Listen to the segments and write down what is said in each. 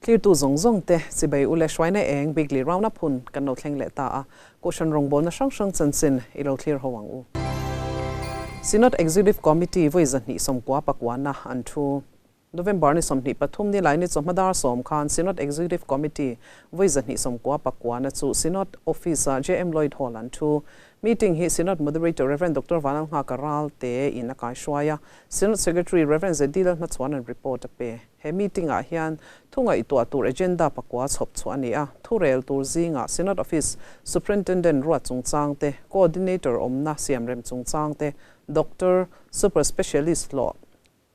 Thlirtu zawng zawng te chibai ule hruaina eng bikli round up hun kan lo thleng leh ta a, Kohhran rawngbawlna hrang hrang chanchin i lo thlir ho ang u. Synod Executive Committee vawi 299 na an thu. November ni 23 ni lai ni chawhma dar 10 khan Synod Executive Committee vawi 299 na chu Synod Office a JM Lloyd Hall an thu. Meeting hi Synod Moderator Rev. Doctor Vanlalnghaka Ralte in a kaihruai a, Synod Secretary Rev. ZD Lalhmachhuan an report a pe. He meeting ah hian thu ngaihtuah tur agenda pakua chhawp chhuah a ni a, thurel tur zingah Synod Office Superintendent ruat chungchang te, Coordinator awmna siamrem chungchang te, Doctor, Super Specialist hlawh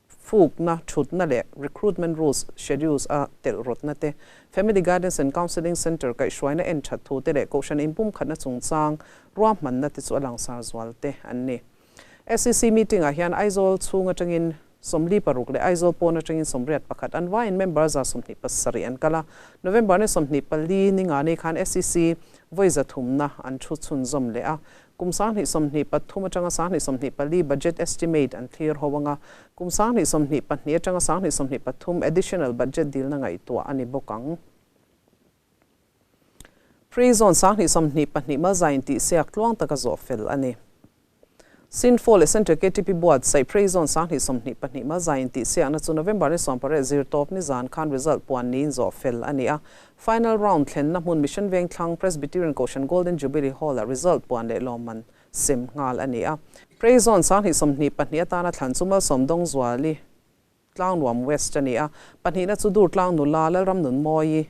fukna, thutna leh Recruitment Rules Schedules a telh rawtna te, Family Guidance and Counselling Centre kaihhruaina en that thu te leh Kohhran inpumkhatna chungchang ruahmanna te chu a langsar zual te an ni. SEC meeting ah hian Aizawl chhung atangin 46 leh Aizawl pawn atangin 81 an vaiin member 27 an kal a. November ni 24 ni nga ni khan SEC vawi 300na an thu chhunzawm leh a. Kum 2023 atanga 2024 budget estimate an thlir ho anga, kum 2022 atanga 2023 additional budget dilna ngaihtuah a ni bawk ang. Prison 2022 malza intihsiak tluang taka zawh fel a ni. Synfo leh Central KTP buatsaih Prison 2022 malza intihsiakna chu November ni 18 zirtawp ni zan khan result puan niin zawh fel a ni a. Final round thlenna hmun Mission Vengthlang Presbyterian Kohhran Golden Jubilee Hall-ah result puan leh lawmman sem nghal a ni a. Prison 2022 atana thlan chu Malsawm Dawngzuali Tlangnuam West a ni a, pahnihna chu Durtlang nula Lalram Nunmawi,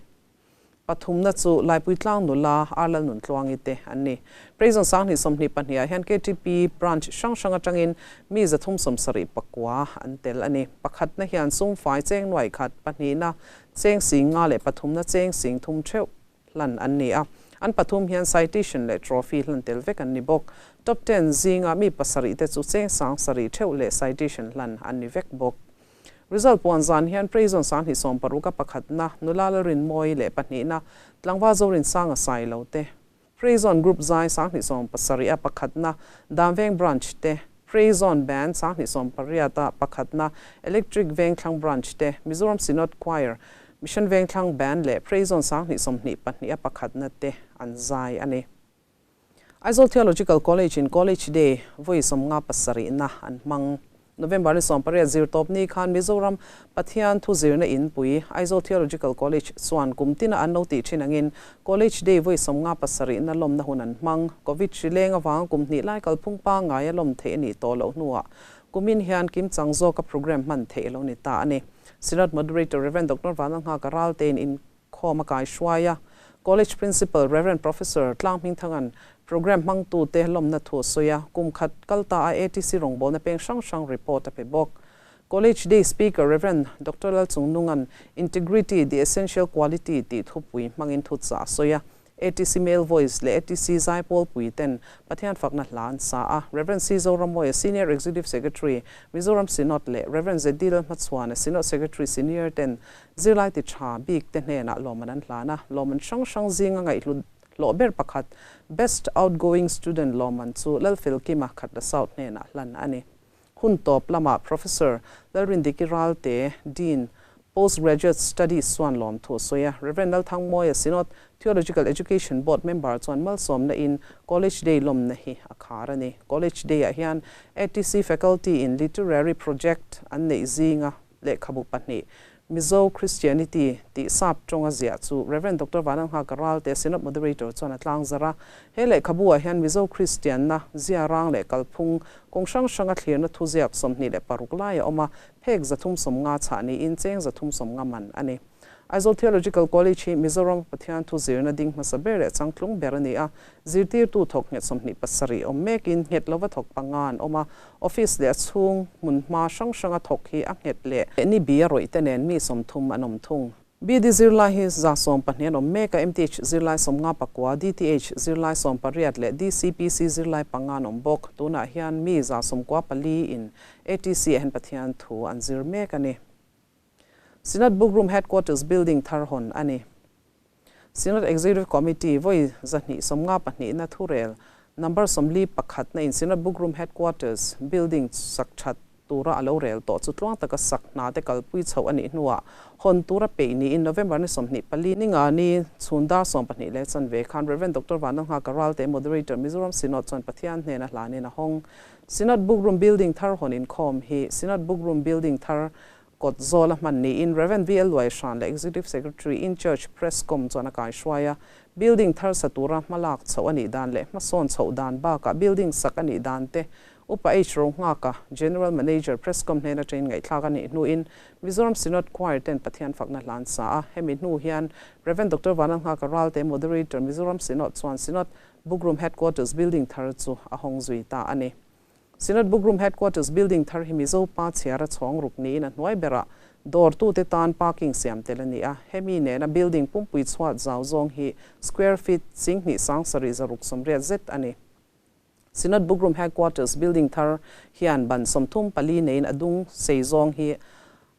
pathumna chu Laipui Tlang nula Arlal Nuntluangi te an ni. Prison 2022 ah hian KTP branch hrang hrang atangin mi 379 an tel a ni. Pakhatna hian sumfai cheng nuai khat, pahnihna cheng 5000 leh pathumna cheng 3000 theuh hlan an ni a. An pathum hian citation leh trophy hlan tel vek an ni bawk. Top 10 zinga mi pasarih te chu cheng 7000 theuh leh citation hlan an ni vek bawk. Result puan zan hian Prison 2060 a pakhatna nula Lalrinmawi leh pahnihna tlangval Zorinsanga Sailo te, Prison Group zai 2070 a pakhatna Damveng Branch te, Prison Band 2080 a pakhatna Electric Vengthlang Branch te, Mizoram Synod Choir, Mission Vengthlang Band leh Prison 2022 a pakhatna te an zai a ni. Aizawl Theological College in College Day vawi 57 na an hmang. November ni 18 zirtawp ni khan Mizoram Pathian thu zirna inpui Aizawl Theological College chuan kum tina an lo tih thin angin College Day vawi 57 na lawmna hun an hmang. Covid hri leng awang kum hnih lai kalphung pangngai a lawm theih a nih tawh loh hnuah kumin hian kimchang zawka program hman theih lo ni ta a ni. Synod Moderator Rev. Doctor Vanlalnghaka Raltein inkhawm a kaihruai a, College Principal Rev. Professor Tlanghmingthangan program hmangtu te lawmna thu a sawi a, kum khat kalta a ATC rawngbawlna peng hrang hrang report a pe bawk. College Day Speaker Rev. Doctor Lalchungnungan Integrity, the Essential Quality tih thupui hmangin thu chah a sawi a, ATC Male Voice leh ATC Zaipawl pui ten Pathian fakna hla an sa a, Rev. C. Zoramawia Senior Executive Secretary, Mizoram Synod leh Rev. ZD Lalhmachhuana Synod Secretary Senior ten zirlai ti tha bik te hnenah lawmman an hlan a, lawmman hrang hrang zinga ngaihhlut hlawh ber pakhat Best Outgoing Student lawmman chu Lalfelkima Khatla South hnenah hlan a ni. Hun tawp lamah Professor Lalrindiki Ralte, Dean, Postgraduate Studies chuan lawm thu a sawi a, Rev. Lalthangmawia Synod Theological Education Board member chuan malsawmna in College Day lawmna hi a khar a ni. College Day ah hian ATC Faculty in Literary Project an neih zinga lehkhabu pahnih Mizo Christianity tih sap tawnga ziah chu Rev. Doctor Vanlalnghaka Ralte Synod Moderator chuan a tlang zar a. He lehkhabu ah hian Mizo Christianna zia rang leh kalphung kawng hrang hranga thlirna thu ziak 26 lai a awm a, phek 350 chhah niin cheng 350 man a ni. Aizawl Theological College hi Mizoram Pathian thu zirna ding hmasa ber leh changtlung ber a ni a, zirtirtu thawk nghet 27 awm mekin nghet lova thawk panga an awm a, office leh a chhung hmun hma hrang hranga thawk hi a nghet leh ni bi a rawih te nen mi 30 an awm thung. BD zirlai hi 112 an awm mek a, MTH zirlai 59, DTH zirlai 18 leh DCPC zirlai panga an awm bawk. Tunah hian mi 94 in ATC ah hian Pathian thu an zir mek a ni. Synod Bookroom Headquarters Building thar hawn a ni. Synod Executive Committee vawi 252 na thurel number 41 na in Synod Bookroom Headquarters Building sak that. tura a lo rel tawh chu tluang taka sak hna te kalpui chhoh a nih hnuah hawn tura peih niin November ni 24, ninga ni chhun dar 12 leh chanve khan Rev. Doctor Vanlalnghaka Ralte, Moderator, Mizoram Synod chuan Pathian hnena hlanin a hawng. Synod Bookroom Building thar hawn inkhawm hi Synod Bookroom Building thar kawt zawla hman niin Rev. VL Luaihran leh Executive Secretary in Church Presscom chuan a kaihruai a. Building thar sa tura hmalak chhoh a nih dan leh hmasawn chhoh dan bakah building sak a nih dan te Upa H Rohnghaka, General Manager, Presscom hnena train ngaihthlak a nih hnuin Mizoram Synod Choir ten Pathian fakna hlan sa a. Hemi hnu hian Rev. Doctor Vanlalnghaka Ralte, Moderator, Mizoram Synod chuan Synod Bookroom Headquarters Building thar chu a hawng zui ta a ni. Synod Bookroom Headquarters Building thar hi Mizo pa chhiara chhawng ruk niin a hnuai berah dawrtute tan parking siam tel a ni a. Hemi nena building pumpui chhuat zau zawng hi square feet 27 680 zet a ni. Synod Bookroom Headquarters Building thar hian ban 34 neiin a dung sei zawng hi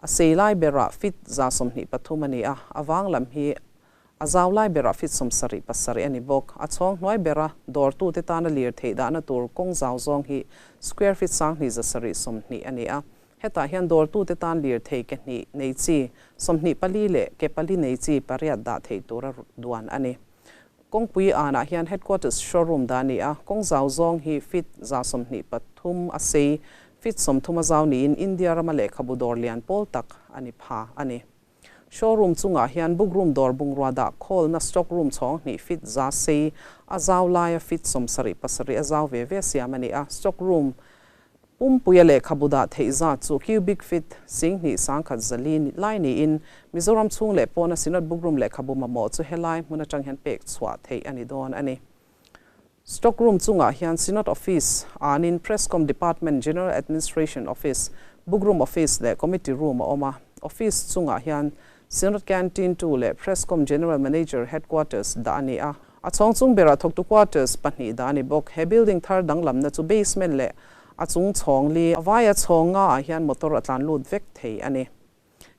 a sei lai berah feet 123 a ni a, a vang lam hi a zau lai berah feet 77 a ni bawk. A chhawng hnuai bera dawrtute tana lir theih dahna tur kawng zau zawng hi square feet 2720 a ni a. Hetah hian dawrtute tan lir thei ke hnih nei chi 24 leh ke pali nei chi pariat dah theih tura duan a ni. Kawngpui anah hian Headquarters Showroom dah a ni a, kawng zau zawng hi feet 123 a sei, feet 30 a zau niin India rama lehkhabu dawr lian pawl tak a ni pha a ni. Showroom chungah hian bookroom dawr bungrua dah khawlna stockroom chhawng hnih feet 100 sei a zau laia feet 77 a zau ve ve siam a ni a, stockroom Pumpuia lehkhabu dah theih zat chu cubic feet 2104 lai niin Mizoram chhung leh pawna Synod Bookroom lehkhabu mamawh chu helai hmun atang hian pek chhuah theih a ni dawn a ni. Stock room chungah hian Synod Office anin Presscom Department, General Administration Office, Bookroom Office leh Committee Room a awm a. Office chungah hian Synod Canteen 2 leh Presscom General Manager Headquarters dah a ni a. A chhawng chung berah thawktu quarters pahnih dah a ni bawk. He building thar danglamna chu basement leh a chung chhawng li a vaia chhawng nga ah hian motor a tlan lut vek thei a ni.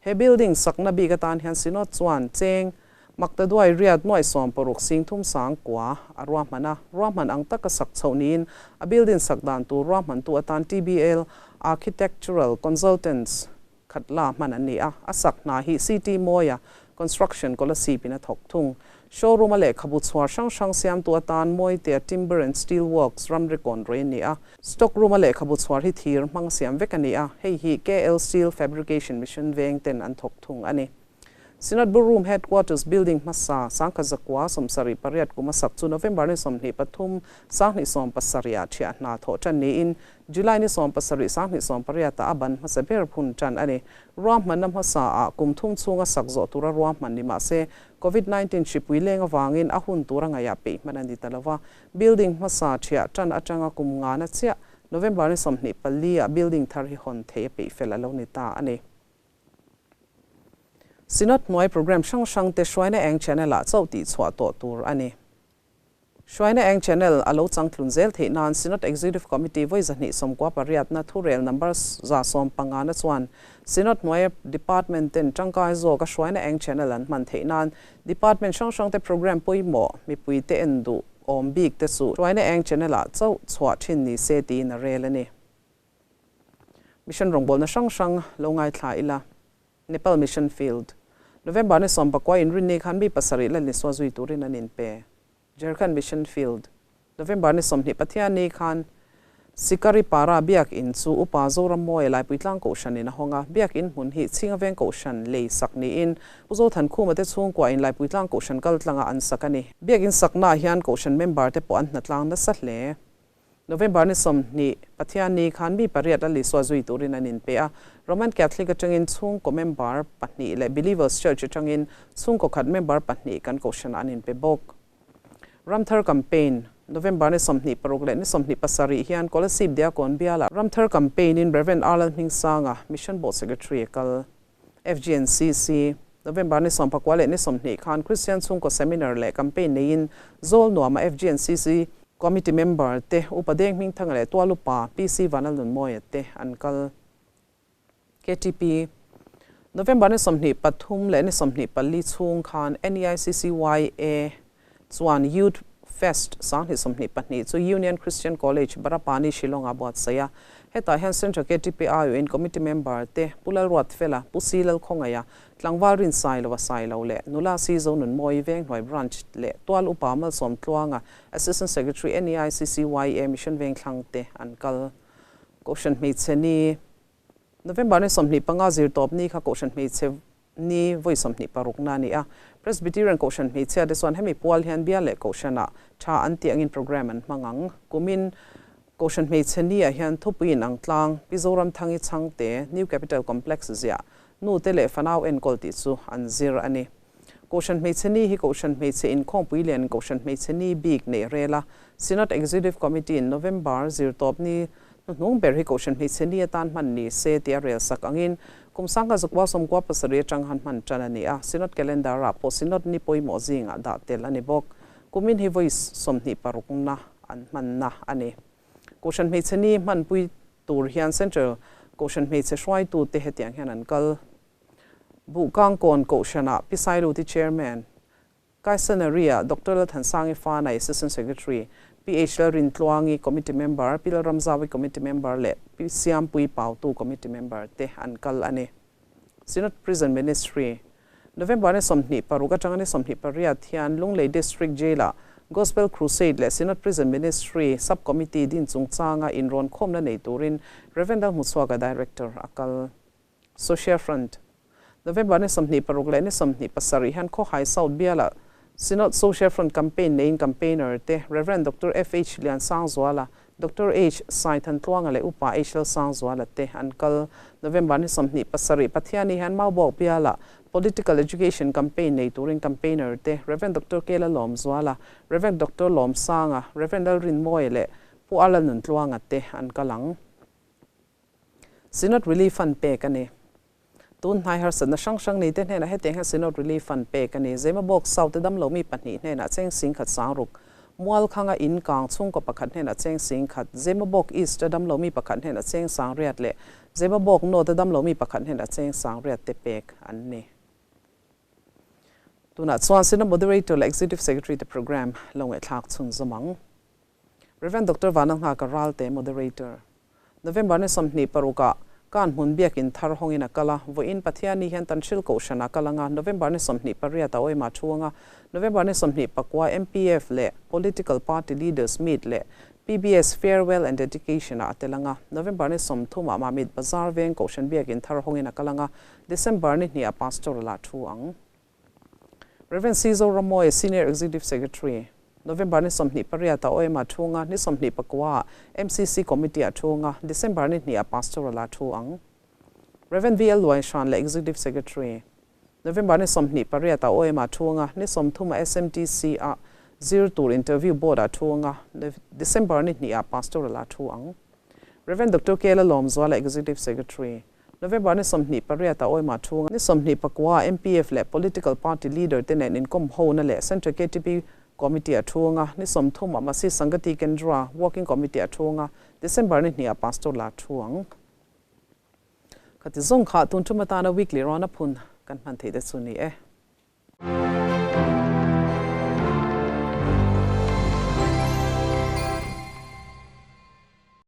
He building sakna bik atan hian Synod chuan cheng Maktaduai riat nuai 60 sing thum sang kua a ruahman a. Ruahman ang taka sak chhoh niin a building sak dan tur ruahmantu atan TBL Architectural Consultants Khatla hman an ni a, a sak hna hi CT Mawia Construction Kolasib in a thawk thung. Showroom a lehkhabu chhuar hrang hrang siamtu atan Mawitea Timber and Steel Works ramri kawn rui a ni a. Stock room a lehkhabu chhuar hi thir hmang siam vek a ni a, hei hi KL Steel Fabrication Mission veng ten an thawk thung a ni. Synod Bookroom Headquarters Building hmasa 1978 kum a sak chu November ni 23, 2017 ah thiah hna thawh tan niin July ni 17, 2018 ah a ban hmasa ber phun tan a ni. Ruahmanna hmasa ah kum thum chhunga sak zawh tura ruahman ni mahse Covid 19 hripui leng avangin a hun tura ngaihah peih hman a ni ta lova. Building hmasa thiah tan atanga kum ngana chiah November ni 24 ah building thar hi hawn theih a peih fel a lo ni ta a ni. Synod hnuai program hrang hrang te Hruaina Eng Channel ah chauh tih chhuah tawh tur a ni. Hruaina Eng Channel a lo changtlun zel theih nan Synod Executive Committee vawi 298 na thurel number 150 na chuan Synod hnuai Department ten tangkai zawk a Hruaina Eng Channel an hman theih nan Department hrang hrang te program pawimawh mipui te en duh awm bik te chu Hruaina Eng Channel ah chauh chhuah thin ni se tiin a rel a ni. Mission rawngbawlna hrang hrang lo ngaithla ila. Nepal Mission Field. November ni 19 in rinni khan mi pasarih la ni saw zui turin an inpe. Jharkhand Mission Field. November ni 20 Pathian ni khan Sikari Para biak in chu Upa Zoram Mawi Laipui tlang kohhran in a hawng a. Biak in hmun hi Chhinga Veng kohhran lei sak niin Pu Zothan Khuma te chhungkua in Laipui tlang kohhran kal tlanga an sak a ni. Biak in sakna ah hian kohhran member te pawh an hnatlang nasa hle. November ni 20, Pathian ni khan mi pariat a Lisua zui turin an inpe a. Roman Catholic atangin chhungkaw member pahnih leh Believers Church atangin chhungkaw khat member pahnih kan kohhranah an inpe bawk. Ramthar Campaign, November ni 26 leh ni 27 hian Kolasib Diakon bialah Ramthar Campaign in Rev. Arlal Hmingsanga, Mission Board Secretary a kal. FGNCC, November ni 19 leh ni 20 khan Christian chhungkaw seminar leh campaign neiin Zawl nuama FGNCC Committee member te Upa Deng Hmingthanga leh Tualupa PC Vanlalnunmawia te an kal. KTP, November ni 23 leh ni 24 chhung khan NEICCYA chuan Youth Fest 2022 chu Union Christian College, Barapani, Shillong-ah buatsaih a. Hetah hian Central KTP aiawhin Committee member te Pu Lalruatfela, Pu Si Lalkhawngaia, Tlangval Rinsailova Sailo leh Nula Si Zonunmawi Venghnuai Branch leh Tual Upa Malsawm Tluanga, Assistant Secretary NEICCYA Mission Vengthlang te an kal. Kohhran Hmeichhe Ni, November ni 25 zirtawp ni kha Kohhran Hmeichhe Ni vawi 26 na a ni a. Presbyterian Kohhran hmeichhia te chuan hemi pual hian bial leh Kohhranah tha an tih angin programme an hmang ang. Kumin Kohhran Hmeichhe Ni ah hian thupui in ang tlang Pi Zoramthangi Chhangte New Capital Complex ziah nu te leh fanau enkawl tih chu an zir a ni. Kohhran Hmeichhe Ni hi Kohhran Hmeichhe Inkhawmpui lian Kohhran Hmeichhe Ni bik neih rel a, Synod Executive Committee in November zirtawp ni hnuhnung ber hi Kohhran Hmeichhe Ni atan hman ni se tia rel sak angin kum 1997 atang han hman tan a ni a, Synod Calendar ah pawh Synod ni pawimawh zingah dah tel a ni bawk. Kumin hi vawi 26 na an hmanna a ni. Kohhran Hmeichhe Ni hmanpui tur hian Central Kohhran Hmeichhe hruaitute hetiang hian an kal. Buhkangkawn Kohhranah Pi Sailuti Chairman, Kaisanari-ah Doctor Lalthansangi Fanai Assistant Secretary, Pi H Lalrintluangi Committee Member, Pi Lalramzawi Committee Member leh Pi Siampui Pautu Committee Member te an kal a ni. Synod Prison Ministry, November ni 26 atanga ni 28 hian Lunglei District Jail-ah Gospel Crusade leh Synod Prison Ministry Sub-Committee din chungchanga inrawnkhawmna nei turin Rev. Lalhmuchhuaka Director a kal. Social Front, November ni 26 leh ni 27 hian Khawhai South bialah Synod Social Front Campaign neiin Campaigner te Rev. Doctor FH Liansangzuala, Doctor H Saithantluanga leh Upa H Lalsangzuala te an kal. November ni 27 Pathiani hian Maubawk bialah Political Education Campaign nei turin Campaigner te Rev. Doctor K Lalawmzuala, Rev. Doctor Lawmsanga, Rev. Lalrinmawia leh Pu Arlanuntluanga te an kal ang. Synod Relief Fund pek a ni. Tun hnai harsatna hrang hrang nei te hnenah hetiang hian Synod Relief Fund pek a ni. Zemabawk South te damlo mi pahnih hnenah cheng singkhat sangruk, Mualkhanga in kang chhungkaw pakhat hnenah cheng singkhat, Zemabawk East a damlo mi pakhat hnenah cheng sangriat leh Zemabawk North a damlo mi pakhat hnenah cheng sangriat te pek an ni. Tunah chuan Synod Moderator leh Executive Secretary te programme lo ngaihthlak chhunzawm ang. Rev. Doctor Vanlalnghaka Ralte, Moderator. November ni 26 ah Kan hmun biakin thar hawngin a kal a, vawiin Pathianni hian Tanhril Kohhran ah kal anga November ni 28 ah Oima thu anga November ni 24 MPF leh Political Party Leaders Meet leh PBS Farewell and Dedication ah a tel anga November ni 30 ah Mamit Bazar Veng Kohhran biakin thar hawngin a kal anga December ni 2 ah Pastoral ah thu ang. Rev. C. Zoramawia, Senior Executive Secretary, November ni 28 ah OM ah thu anga, ni 24 ah MCC Committee ah thu anga, December ni 2 ah Pastoral ah thu ang. Rev. VL Luaihran leh Executive Secretary, November ni 28 ah OM ah thu anga, ni 30 ah SMTC ah zir tur Interview Board ah thu anga, December ni 2 ah Pastoral ah thu ang. Rev. Doctor K. Lalawmzuala, Executive Secretary, November ni 28 ah Oima chhunga ni 24 MPF leh Political Party Leader te nen inkawm hona leh Central KTP Committee a chhunga ni 30 ah Masi Sangati Kendra Working Committee a chhunga December ni 2 ah Pastor la thu ang. Khati zawng kha tun thum atana weekly rawn a phun kan hman theih te chu ni e.